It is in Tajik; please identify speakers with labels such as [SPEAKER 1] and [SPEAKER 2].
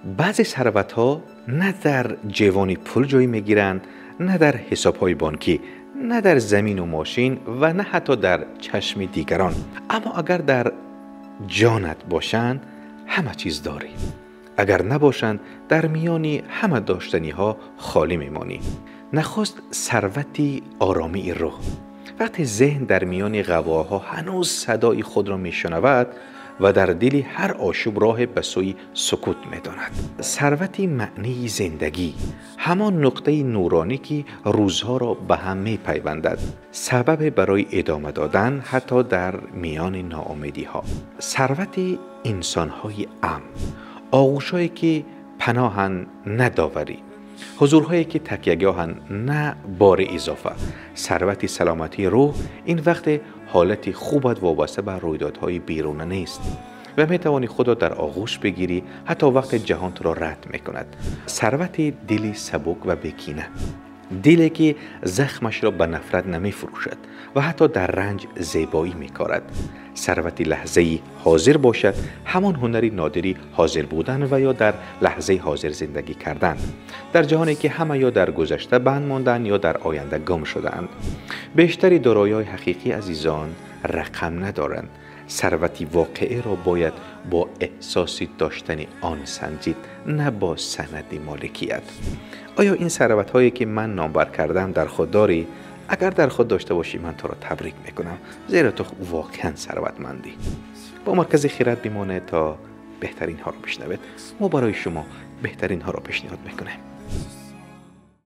[SPEAKER 1] Баъзе сарватҳо на дар ҷевони пул ҷой мегиранд, на дар ҳисобҳои бонкӣ, на дар замину мошин ва на ҳатто дар чашми дигарон. Аммо агар дар ҷонат бошанд, ҳама чиз дорӣ. Агар набошанд, дар миёни ҳама доштаниҳо холӣ мемонӣ. Нахуст сарвати оромии рӯҳ. Вақте зеҳн дар миёни ғавғоҳо ҳанӯз садои худро мешунавад ва дар дили ҳар ошӯб роҳе ба сӯи сукут медонад. Сарвати маънии зиндагӣ, ҳамон нуқтаи нуронӣ, ки рӯзҳоро ба ҳам мепайвандад, сабабе барои идома додан ҳатто дар миёни ноумедиҳо. Сарвати инсонҳои амн, оғӯшҳое ки паноҳанд, на доварӣ, ҳузурҳое ки такягоҳанд, на бори изофа. Сарвати саломатии рӯҳ, ин вақте ҳолати хубат вобаста ба рӯйдодҳои беруна нест ва метавонӣ худро дар оғӯш бигирӣ, ҳатто вақте ҷаҳон туро рад мекунад. Сарвати дили сабук ва бекина, диле ки захмашро ба нафрат намефурӯшад ва ҳатто дар ранҷ зебоӣ мекорад. Сарвати лаҳзаи ҳозир бошад, ҳамон ҳунари нодири ҳозир будан ва ё дар лаҳзаи ҳозир зиндагӣ кардан дар ҷаҳоне ки ҳама ё дар гузашта банд монданд, ё дар оянда гум шудаанд. Бештари дороиҳои ҳақиқӣ, азизон, рақам надоранд. Сарвати воқеиро бояд бо эҳсоси доштани он санҷид, на бо санади моликият. Оё ин сарватҳое ки ман номбар кардам, дар худ дорӣ? Агар дар худ дошта бошӣ, ман туро табрик мекунам, зеро ту воқеан сарватмандӣ. Бо Маркази Хирад бимонед то беҳтаринҳоро бишнавед. Мо барои шумо беҳтаринҳоро пешниҳод мекунем.